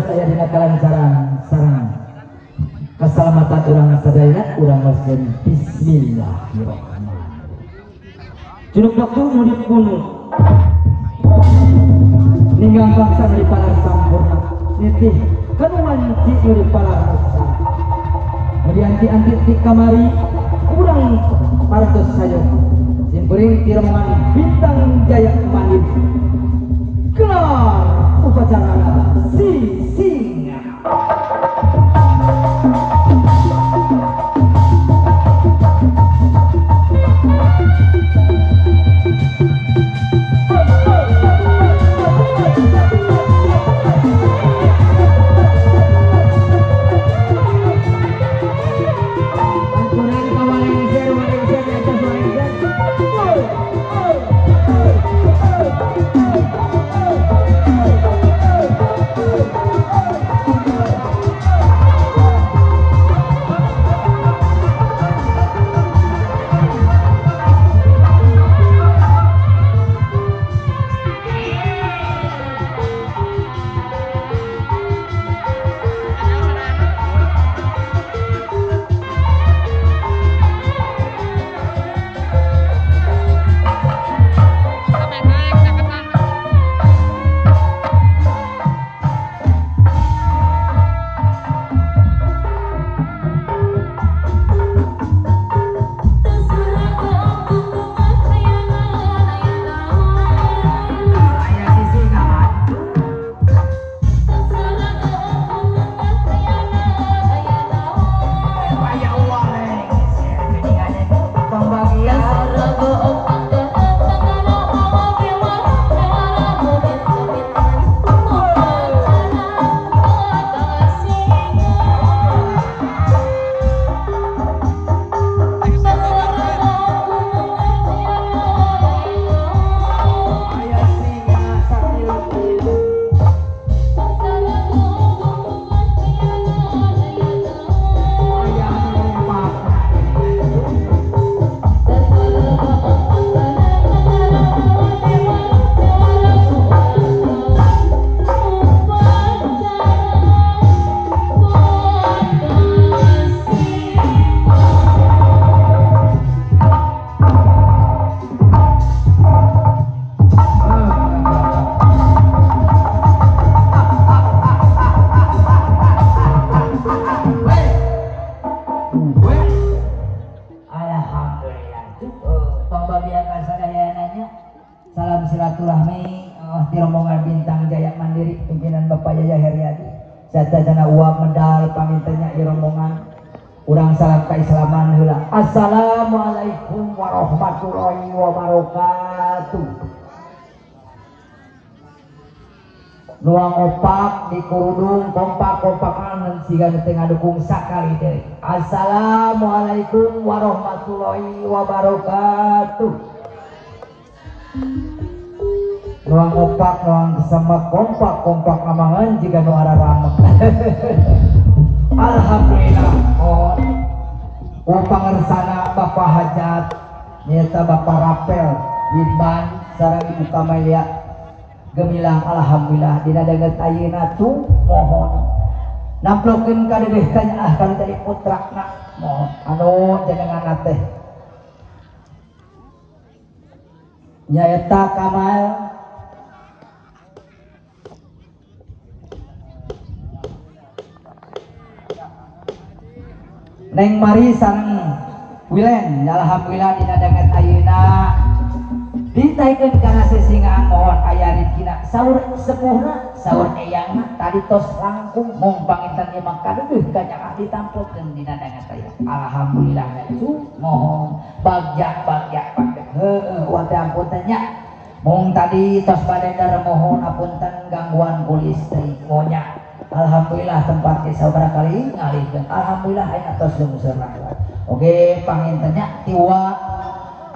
parantos aya dina kalancaran sareng keselamatan urang sadayana urang waskeun bismillahirrahmanirrahim. Junuk waktu nu dipunut ninggang bangsa nu dipalar sampurna nitih kanu wanci nu dipalar muksa nu dianti-anti ti kamari urang parantos saja simkuring ti rombongan Bintang Jaya Mandiri gelar upacara Sisinga. Assalamualaikum warahmatullahi wabarakatuh. Nuang opak di kurudung kompak-kompakan siga nu teu ngadukung sakali deui. Assalamualaikum warahmatullahi wabarakatuh. Nuang opak nuang kesemek kompak-kompak amangan jiga nu araramek. Alhamdulillah. Oh. Pangersana Bapak Hajat nyata Bapak Rapel Widman sareng Ibu Kamalia Gemilang alhamdulillah dina danget ayeuna tuh mohon namplokeun ka dedeh tanya ah kan tadi putrakna mohon anu jenengan teh nyaeta Kamal Neng Mari sareng Wilen alhamdulillah dina danget ayeuna ditaikeun kana sisingaan mohon aya rezekina saur sepuhna saur eyangna tadi tos langkung mung panginten ieu mah kadeuh kanyaah ditampilkeun dina danget ayeuna alhamdulillah itu mohon bagja bagja bagja heueuh wa teh ampun teh nya mung tadi tos bade mohon apunten gangguan ku listrik monya. Alhamdulillah tempat kisah barangkali ngalihkeun. Alhamdulillah ayeuna tos lungseurna. Oke, panginten nya tiwa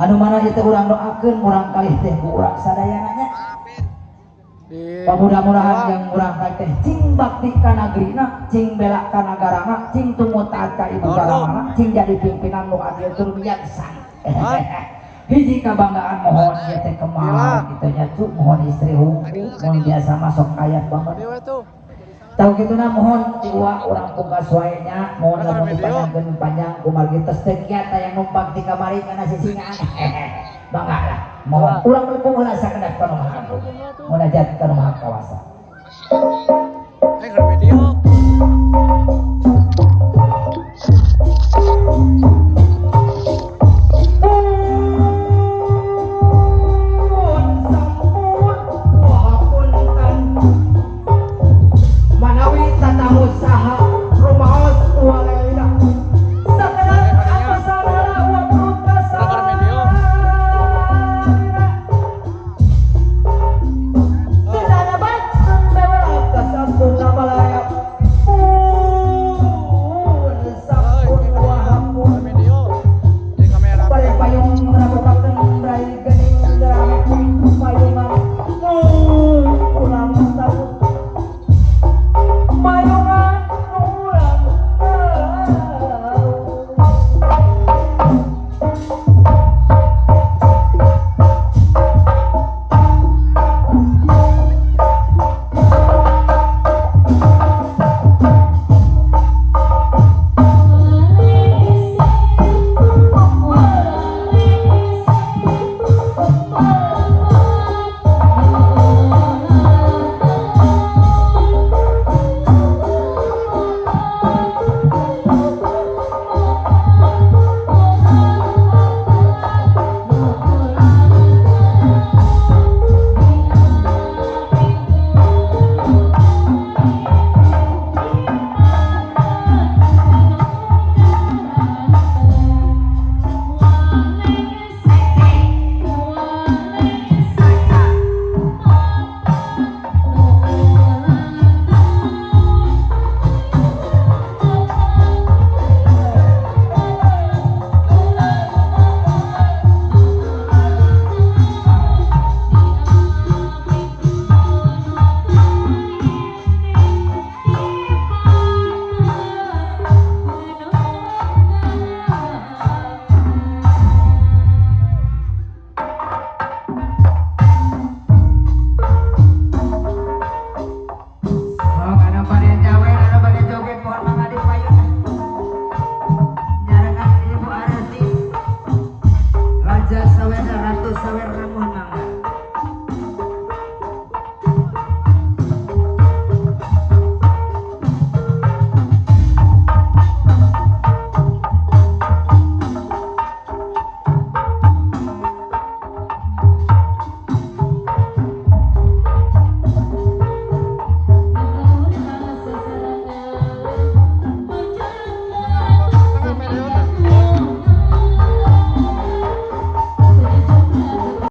anu mana ieu teh urang doakeun urang kalih teh ku urang sadayana nya. Mudah-mudahan yang urang kalih teh cing bakti ka nagrina, cing bela ka nagarana, cing tumut taat ka ibu baramana, cing jadi pimpinan nu adil tur bijaksana. Hiji kabanggaan mohon ieu teh kemal kitu nya cu mohon istri hungkul, mohon biasa masuk ayat banget. Tahu kituna mohon ti uwa urang pungkas wae nya, mohon lamun dipanjangkeun panjang kumargi tos teu kiat aya numpak ti kamari kana sisingaan. Bangga lah, mohon urang melempung heula sakedap ka Nu Maha Agung. Munajat ka Nu Maha Kawasa.